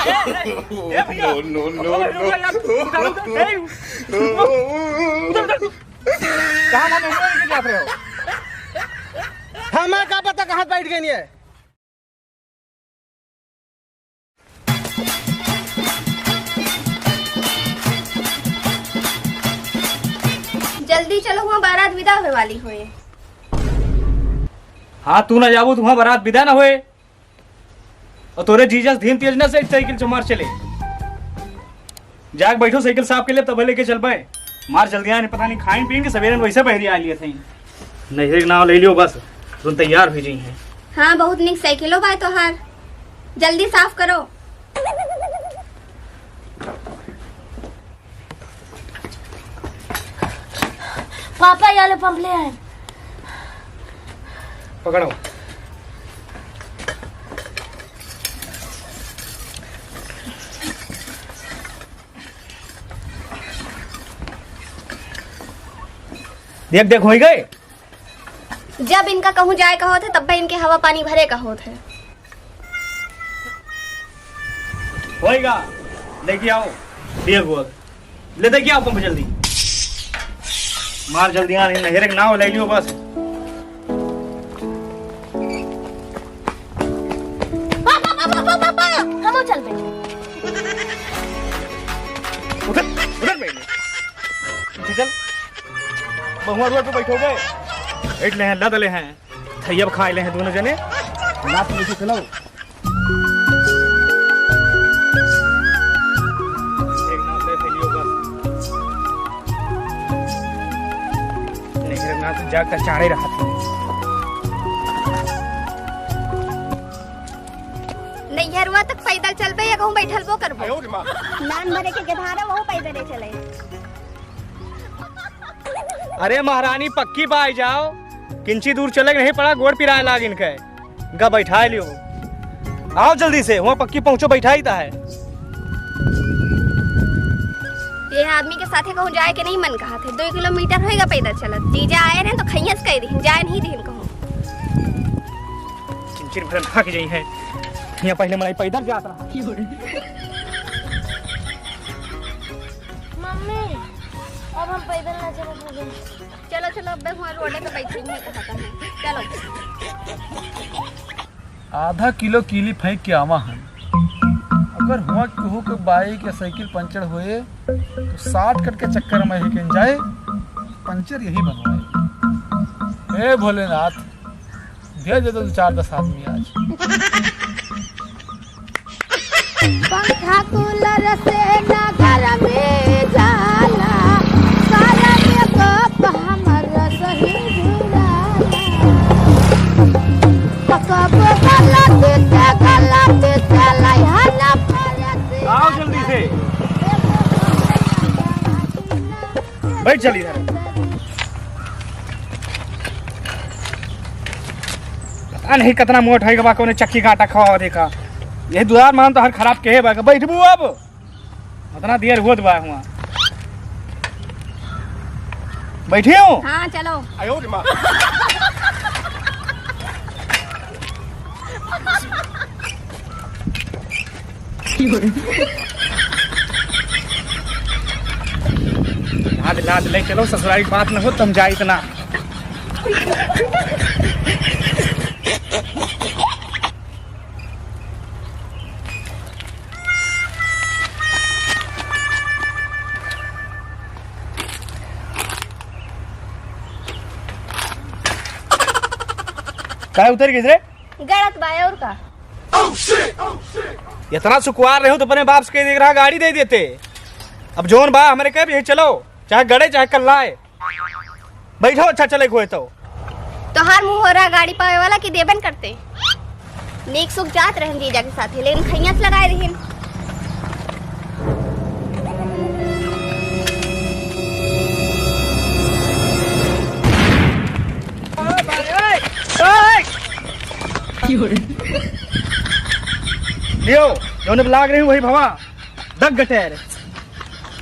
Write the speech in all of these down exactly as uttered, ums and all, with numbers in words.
ए, ए भैया। No, no, no, रुक, no। रुक, रुक, रुक, रुक, ए, उधर, उधर। कहाँ ना मेहमान लेके जात रहे हो? हमें का पता कहाँ बैठ गए नहीं है। जल्दी चलो, हुआँ बारात विदा होए वाली होए। हाँ, तू ना जाबू तो हुआँ बारात विदा ना होए। और तोरे जीजा से धीम तेज ना से साइकिल चमार चले। जाके बैठो, साइकिल साफ के लिए तब लेके चल पाए। मार जल्दी आए, पता नहीं खाइन पीन के सवेरे में वैसे बहरी आ लिए थे। नहीं, एक नाव ले लियो बस, तुम तैयार हो जाई हैं। हाँ, बहुत निक साइकिलो बा तोहार, जल्दी साफ करो। पापा, ये वाले पंप ले आए। पकड़ो। देख, देख, होई गए। जब इनका कहूँ जाए का होत है, तब इनके हवा पानी भरे का होत है। होएगा, लेके आओ। दिए गोद। ले, लेके आओ पंप जल्दी। मार जल्दी, आ नहीं, नहरे के नाव ले लियो बस। पापा, पापा, पापा, पापा, हम चल पे। उधर, उधर बैठ। पीछे चल। बहुआ रोड पे बैठो बे। बैठ ले हैं, लद ले हैं। थैया खाए ले हैं दोनों जने। लात लेके चलो। एक नाव ले थैलियो बस। नहीं, एक नाव से जाग का चारे रहा था। नैहरवा तक पैदल चलबे या कहूँ बैठलबो करबो? नान भरे के गेधारा वहू पैदले चले। अरे महारानी, पक्की बाई जाओ, किंची दूर चले के नहीं पड़ा, गोड़ पिराए लाग इनके। गा बैठाए लियो, आओ जल्दी से, वहाँ पक्की पहुँचो, बैठाई ता है। ये आदमी के साथे कहूँ जाए के नहीं मन कहा थे, दो किलोमीटर होएगा पैदल चलत। जीजा आए रहे तो खैयस कह दिहिन, जाए नहीं दिहिन कहूँ। चिनचिन भरन थक जाई है। यहाँ पहले मलाई पैदल जात रहा। मम्मी, अब हम पैदल ना चलत हबे। चलो, चलो, अब हुआँ रोडे पे बैठे ही कहा था। चलो। आधा किलो कीली फेंक के आवा हन। अगर हुआँ केहू के बाइक या साइकिल पंचर होए, तो शॉर्टकट के चक्कर में ही कहीं जाए, पंचर यही बनवाए। हे भोलेनाथ, भेज दे दो चार दस आदमी आज। पंखा कूलर से ना गरमी जाला, सारा मेकअप हमर सही जुड़ाला। कब गलती से गलती से लइहा ना पड़े। आओ जल्दी से। बैठ चल इधर। पता नहीं कितना मोट है बा, कौने चक्की का आटा खावा देखा। ये दुआर मान तो हर खराब के है बा, बैठबू अब। इतना देर होत बा हुआ। बैठी हूँ। हाँ, चलो। लाद, लाद ले चलो, ससुराल की बात न हो, तुम जाइत ना। काहे उतर गइस रे? गड़त बा, और का? इतना सुकुवार रहे हो तो अपने बाप से कह दे रहा, गाड़ी दे देते। अब जौन बा हमरे कहे, यही चलो, चाहे गड़े चाहे कल्लाए। बैठो, अच्छा चले हुए तो। तोहार मुँह हो रहा गाड़ी पावे वाला कि देबन करते। नीक सुख जात रहन जीजा के साथे, लेकिन खैया से लगाए रहिन। लियो, जौन अब लाग रही वही भवा, दग गटेर।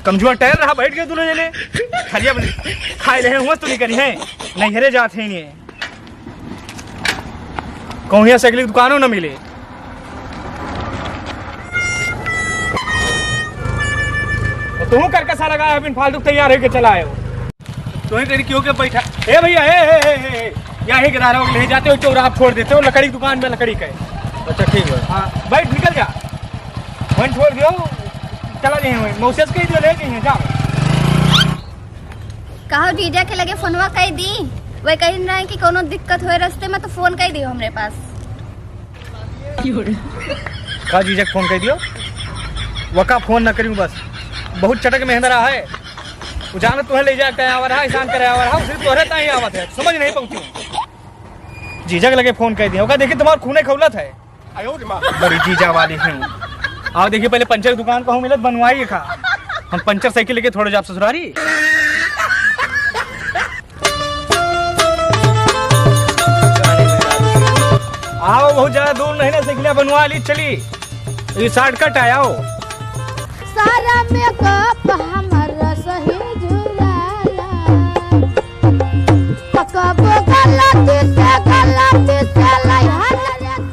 कमजोर टायर रहा, बैठ गए दोनों जने। खाली अब खाए रहे हुआ तो नहीं करी है, नैहरे जात है इन्हें। कहूँ यहाँ साइकिल की दुकानों न मिले। तू करके साला का अभी फालतू तैयार होके चला आयो। तो ही तेरी क्यों के बैठा? ए भैया, ए, ए, ए, ए, ए, यहाँ ही किनारा हो, ले जाते हो चौराहा छोड़ देते हो, लकड़ी की दुकान में लकड़ी का है। अच्छा, ठीक है। हाँ, बैठ, निकल जा। वहीं छोड़ दियो, चला जाइए वहीं। मौसेस कह दियो, ले जाइए, जाओ। कहो जीजा के लगे फोनवा कह दी, वह कह रहे हैं कि कोनो दिक्कत होए रास्ते में तो फोन कह दियो हमरे पास। का जीजा के फोन कह दियो? वका फोन न करियो बस, बहुत चटक में अंदर है। वो जाने तुम्हें ले जाके आवर है, एहसान करे आवर है, सिर्फ तोहरे ताई आवत है, समझ नहीं पहुँची। जीजा के लगे फोन कह दियो, ओका देखी तुम्हार खूने खौलत है। बड़ी जीजा वाली हूँ। आओ देखिए, पहले पंचर दुकान कहूँ मिलत बनवाई का। हम पंचर साइकिल लेके थोड़े जाब ससुरारी। आओ, बहुत ज्यादा दूर नहीं ना, साइकिल बनवा ली, चली। ये शॉर्टकट है, आओ। सारा मेकअप हमारा सही झुराला। कबो गलती से, गलती से लइहन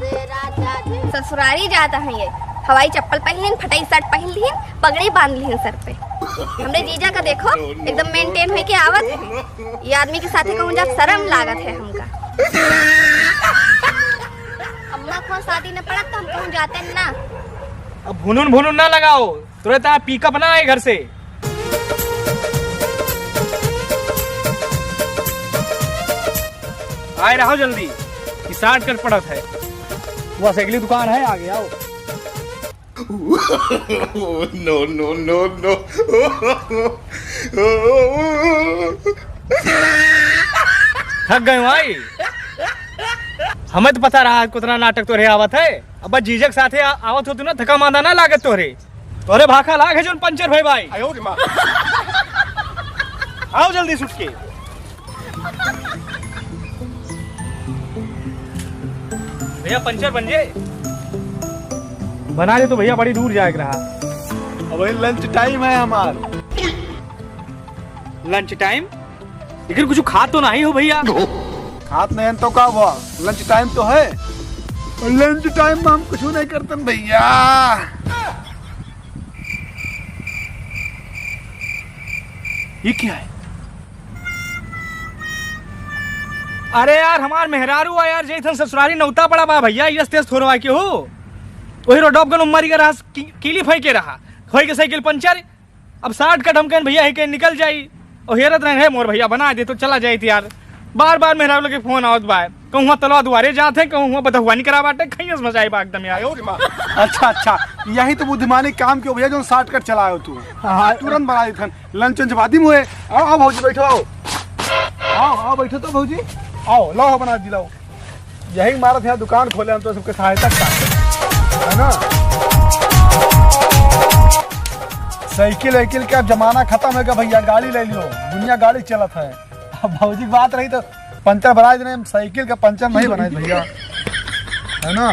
रे राजा जी। ससुरारी जात हैं ये, हवाई चप्पल पहन लिहिन, फटाई शर्ट पहन लिहिन, पगड़ी बांध लिहिन सर पे। हमरे जीजा का देखो, एकदम मेंटेन होके आवत है। ये आदमी के साथे कहूँ जा, शर्म लागत है हमका। अम्मा को शादी न पड़त तो हम कहूँ जाते ना। अब भुनुन भुनुन ना लगाओ, तुरंत आप पिकअप ना आए घर से। आए रहो जल्दी, कि शॉर्टकट पड़त है। वह साइकिल दुकान है, आगे आओ। No, no, no, no। थक गए भाई, हमें तो पता रहा कितना नाटक तोरे आवत है। अब जीजक साथे आ-, आवत हो तू ना, थका मांदा ना लागत तोरे। तोरे भाखा लाग है जोन पंचर भई भाई। आयो रे माँ। आओ जल्दी सुट के। भैया पंचर बन जे। बना ले तो भैया, बड़ी दूर जाए के रहा। अब वही लंच टाइम है हमार। लंच टाइम? लेकिन कुछ खा तो नहीं हो भैया। खात नहीं तो का हुआ, लंच टाइम तो है। और लंच टाइम में हम कुछ नहीं करते न भैया। ये क्या है? अरे यार, हमार मेहरारू आ यार, जैथन ससुरारी नौता पड़ा बा भैया, यस तेज थोरवा के हो। वही रोडोप गन उम्मरी के रहा, की-, कीली फेंके रहा, होई के साइकिल पंचर। अब शॉर्टकट हम कहन भैया है के निकल जाई, और हेरत रहें, "हे मोर भैया बना दे तो चला जाइत यार।" बार बार मेहरारू लगे फोन आवत बा, कहूँ हुआं तलवा दुआरे जात है, कहूँ हुआं बदहुआनी करा बाटे, खैस मचाई बा एकदम यार। अच्छा, अच्छा, यही तो बुद्धिमानी काम कियो भैया, जो शॉर्टकट चलायो तू। हाँ। तुरंत बना देथन, लंच वंच बादी में हुए। आओ, आओ भौजी, बैठो, आओ। आओ, आओ, बैठो तो भौजी। आओ, लाओ, बना दी, लाओ। यही मारत है, दुकान खोले हम तो सबके सहायता का। है ना? साइकिल वाइकिल का जमाना खत्म है भैया, गाड़ी ले लियो, दुनिया गाड़ी चलत है। अब भौजी की बात रही तो पंचर बनाए देने, हम साइकिल का पंचर नहीं बनाए भैया, है ना?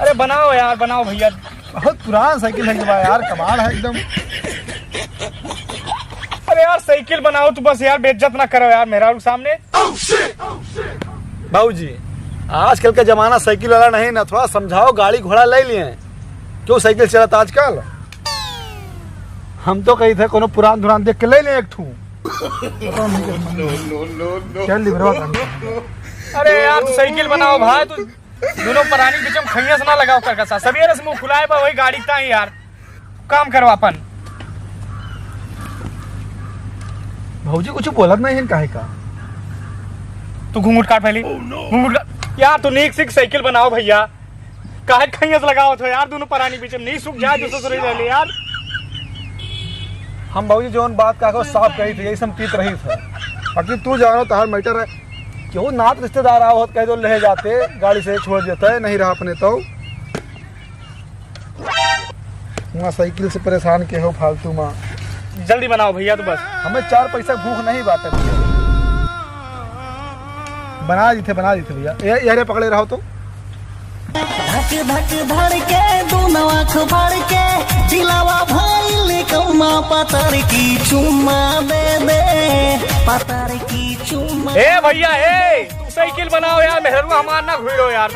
अरे बनाओ यार, बनाओ भैया। बहुत पुरान साइकिल है ये बा यार, कमाल है एकदम। अरे यार, साइकिल बनाओ तो बस यार, बेइज्जत ना करो यार मेहरारू के सामने। बाबूजी, आजकल का जमाना साइकिल वाला नहीं ना, थोड़ा समझाओ, गाड़ी घोड़ा ले लिए। क्यों साइकिल चलत आजकल? हम तो कही थे कोनो पुरान धुरान देख के ले ले एक ठू। चल लिबरवा कर। अरे यार, तू साइकिल बनाओ भाई, तू दोनों परानी बीच में खैया से ना लगाओ कर कसा। सवेरे से मुंह फुलाए बा वही गाड़ी ताई यार। काम करो अपन। भौजी कुछ बोलत नहीं है काहे का? तू घूंघट काट पहले। घूंघट काट। यार, तू नीक सीख साइकिल बनाओ भैया। काहे खैयस लगावत हो यार, दोनों परानी बीच में नहीं सूख जाए, जो ससुरे रह ले यार। हम बाबूजी जौन बात कहा को साफ कही थी, यही सब पीत रही था। बाकी तू जानो तहार मैटर है, केहू नात रिश्तेदार आओ होत कह दो ले जाते, गाड़ी से छोड़ देते, नहीं रहा अपने तो। वहाँ साइकिल से परेशान के हो फालतू में। जल्दी बनाओ भैया, तो बस। हमें चार पैसा भूख नहीं बाटे भैया। बना दी थे, बना दी थे भैया। ये, ये रे पकड़े रहो तो। धक धक धड़के, दोनों आँख फाड़ के, चिलावा भइल कौमा पतर की चुम्मा दे दे, पतर की चुम्मा। ए भैया, ए, तू साइकिल बनाओ यार, मेहरुआ हमार ना घुरो यार।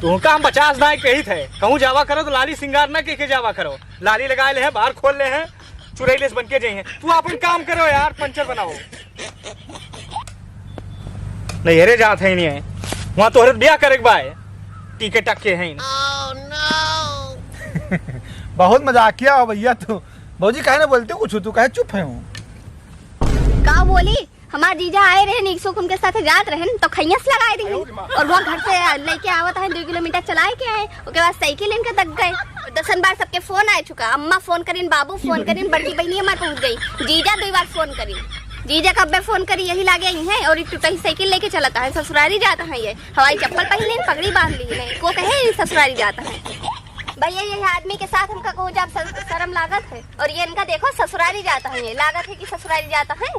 तुहका हम पचास दाई कहित है, कहूँ जावा करो तो लाली सिंगार ना कइके जावा करो। लाली लगाए ले हैं, बाहर खोल ले हैं, चुरैलेस बन के जाइए। तू अपन काम करो यार, पंचर बनाओ। नैहरे जात है नहीं है, वहाँ तोहरे ब्याह करे के बाय, टिके टक्के हैं। बहुत मजाकिया हो भैया तू। भौजी काहे ना बोलते कुछ, तू काहे चुप है हो? का बोली? हमार जीजा आए रहन, एक सुख उनके साथ जात रहन, तो खैयस लगाए दिहिन। और वो घर से लेके आवत है, दो किलोमीटर चलाए के आए, ओके बाद साइकिल इनका दग गए। और दसन बार सबके फोन आए चुका, अम्मा फोन करिन, बाबू फोन करिन, बड़की बहनी हमार पहुंच गई, जीजा दो बार फोन करिन। जीजा कब्बे फोन करी, यही लागे आई है और एक टूटही साइकिल लेके चलता है, ससुरारी जाता है ये। हवाई चप्पल पहन लेन, पगड़ी बांध ली नहीं, को कहे ससुरारी जाता है। भैया, यही आदमी के साथ हमका कहूँ जाब सर-, शर्म लागत है। और ये इनका देखो, ससुरारी जाता है, ये लागत है कि ससुरारी जाता है।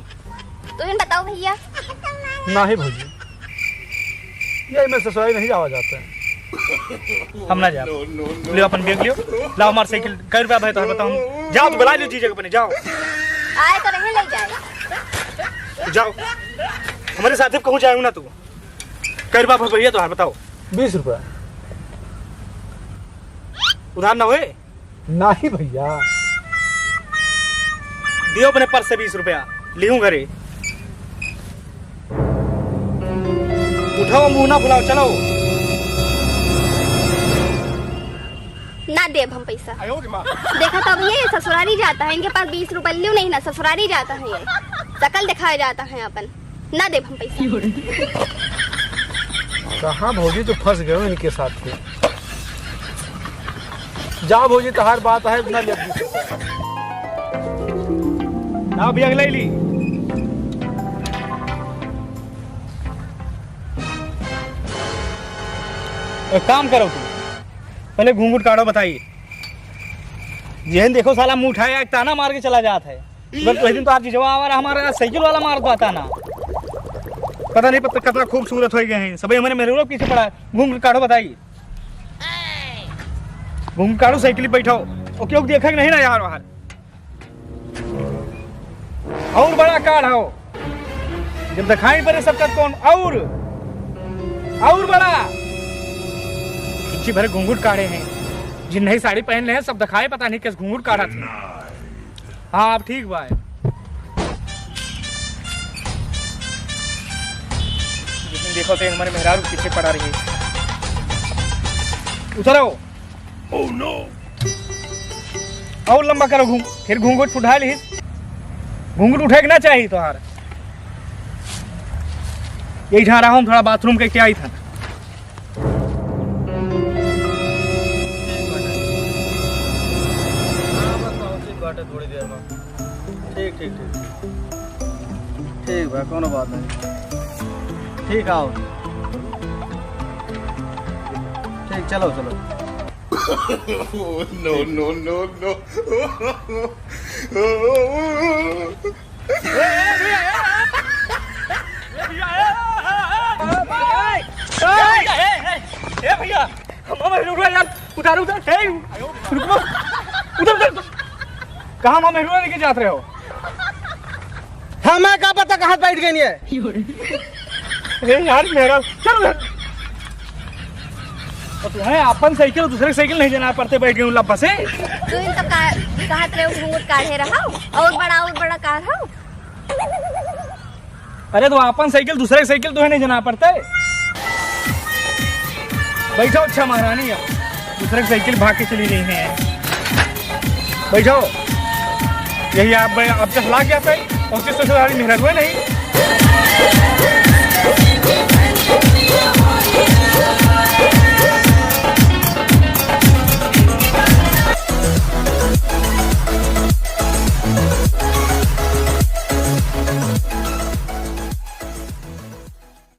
तुम बताओ भैया। नहीं भौजी, ये मैं ससुरारी नहीं जावा जाता है। हम ना जाब। लियो अपन बैग लियो, लाओ हमार साइकिल, कै रुपया भाई तोहर बताओ। जाओ तो बुला लियो जीजा के अपने, जाओ। आए तो नहीं ले जाए। जाओ, हमारे साथ कहूँ जाए ना तू। कै रुपया भैया तोहार बताओ। बीस रुपया। उधार ना होए? नहीं भैया। दियो अपने पर्स से बीस रुपया, लिहूं घरे। उठाओ, मुंह ना फुलाओ, चलो। ना देब हम पैसा। देखा तो अभी ये ससुरारी जाता है, इनके पास बीस रुपया लियो नहीं ना, ससुरारी जाता है ये, शकल दिखाया जाता है अपन। ना देब हम पैसा। कहाँ भौजी, तो फंस गए हो इनके साथ के। जा भौजी, तोहार बात है, इतना ले। ना भी अगले ली। एक काम करो तुम, पहले घूंघट काढ़ो, बताइए। यहन देखो साला मुंह उठाया, एक ताना मार के चला जात है। बस वही दिन तो आज जीजवा आवा रहा हमारा, साइकिल वाला मार पाता ना। पता नहीं पता कितना खूबसूरत हो गए हैं सभी, हमारे मेरे लोग पीछे पड़ा है। घूंघट काढ़ो, बताइए। घूंघट काढ़ो, साइकिल पे बैठाओ। ओके, ओके, देखा कि नहीं ना यार बाहर। और बड़ा काढ़ो, जब दिखाई पड़े सबका कौन और, और बड़ा। पीछे भरे घूंघट काढ़े हैं, जिन नई साड़ी पहन ले हैं, सब दिखाए, पता नहीं किस घूंघट काढ़ा थे। हाँ, अब ठीक बा। जिसने देखो तो हमारे मेहरारू पीछे पड़ा रही। उतरो। Oh no! और लंबा करो घूम, फिर घूंघट उठा ली। घूंघट उठे के ना चाहिए तोहार। यही जहाँ रहा हूँ, थोड़ा बाथरूम के क्या ही था। हाँ, बस पहुँचे बाटे थोड़ी देर में। ठीक, ठीक, ठीक। ठीक बा, कोनो बात नहीं। ठीक, आओ। ठीक, चलो, चलो। No, no, no, no। ए भैया, हम, हम, रुको यार, उतारो, उतारो, ए, रुको, उधर, उधर, उधर। कहाँ हम मेहरुआ लेके जात रहे हो? हमें का पता कहाँ बैठ गई है। अरे यार, मेरा, चल उधर। तो तुम्हें अपन साइकिल, दूसरे साइकिल नहीं देना पड़ते, बैठ गए उल्ला बसे। तू इन तो का-, कहाँ तेरे घूंघट काढ़े रहा, और बड़ा, और बड़ा कार हो। अरे तो अपन साइकिल दूसरे साइकिल तो है नहीं जना पड़ते। बैठो अच्छा महारानी, अब दूसरे साइकिल भाग के चली गई है। बैठो, यही आप, अब चला क्या पे? और किस ससुराली मेहरा हुआ नहीं।